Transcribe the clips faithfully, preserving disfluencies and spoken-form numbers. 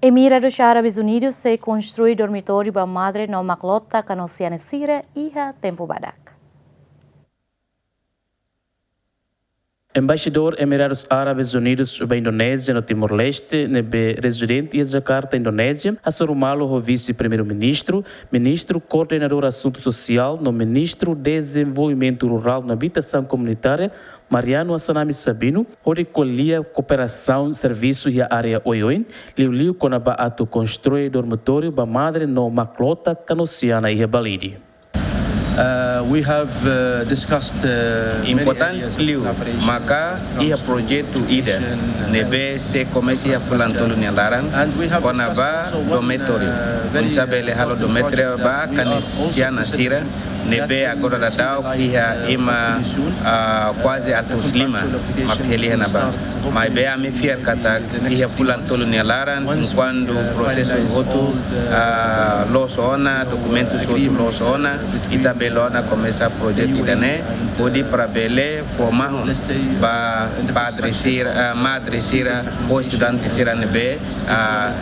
Emiradus Árabes Unidus sei konstrui dormitóriu ba madre no maklota kanosiana sira iha tempu badak. Embaixadór Emiradus Árabes Unidus ba Indonézia no Timor-Leste, ne'ebé rezidente iha Jakarta, Indonézia, hasoru malu ho Vise-Primeiru-Ministru, Ministru Koordenadór Asuntu Sosiál no Ministru Dezenvolvimentu Rurál no Abitasaun Komunitária, Mariano Assanami Sabino, hodi ko'alia kooperasaun servisu iha área oioin, liuliu kona-ba atu konstrui dormitóriu ba madre no maklota kanosiana iha Balide. Uh, we have, uh, discussed, uh, many Importante areas of liu collaboration maka when it comes iha to projetu ida education, ne'ebé health, sei komesa iha fulan infrastructure, tolu nia laran, and we have kona-ba discussed also one, dormitóriu. Uh, very, Oinsá uh, bele halo important dormitóriu project ba that we are also kanosiana sira, interested in, ne'ebé that agora will dadauk materialize, iha uh, ema, hopefully soon. Ah, kuaze Uh, the atus lima contractual application mak hela iha will ne'ebá. Start hopefully Maibé ami fiar katak iha fulan tolu nia laran, enkuantu prosesu hotu, ah, loos ona, dokumentus hotu loos ona, ita bele ona komesa projetu ida-ne'e, hodi para bele fó mahon ba padre sira, ah, madre sira, ho estudante sira ne'ebé, ah,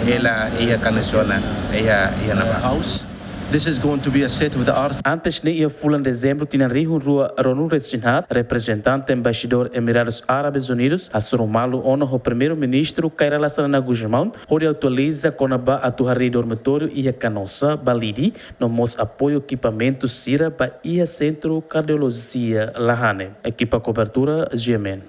hela iha kanosiana, iha, iha ne'ebá. This is going to be a state of the art. Antes ne'e, iha fulan Dezembru tinan rihun rua ruanulu-resin-haat, reprezentante Embaixadór Emiradus Árabes Unidus hasoru malu ona ho Primeiru-Ministru Kay Rala Xanana Gusmão, hodi atualiza kona-ba atu harii dormitóriu iha Canossa, Balide, no mós apoiu ekipamentu sira ba iha Sentru Kardiolojia Lahane. Ekipa kobertura, G M N.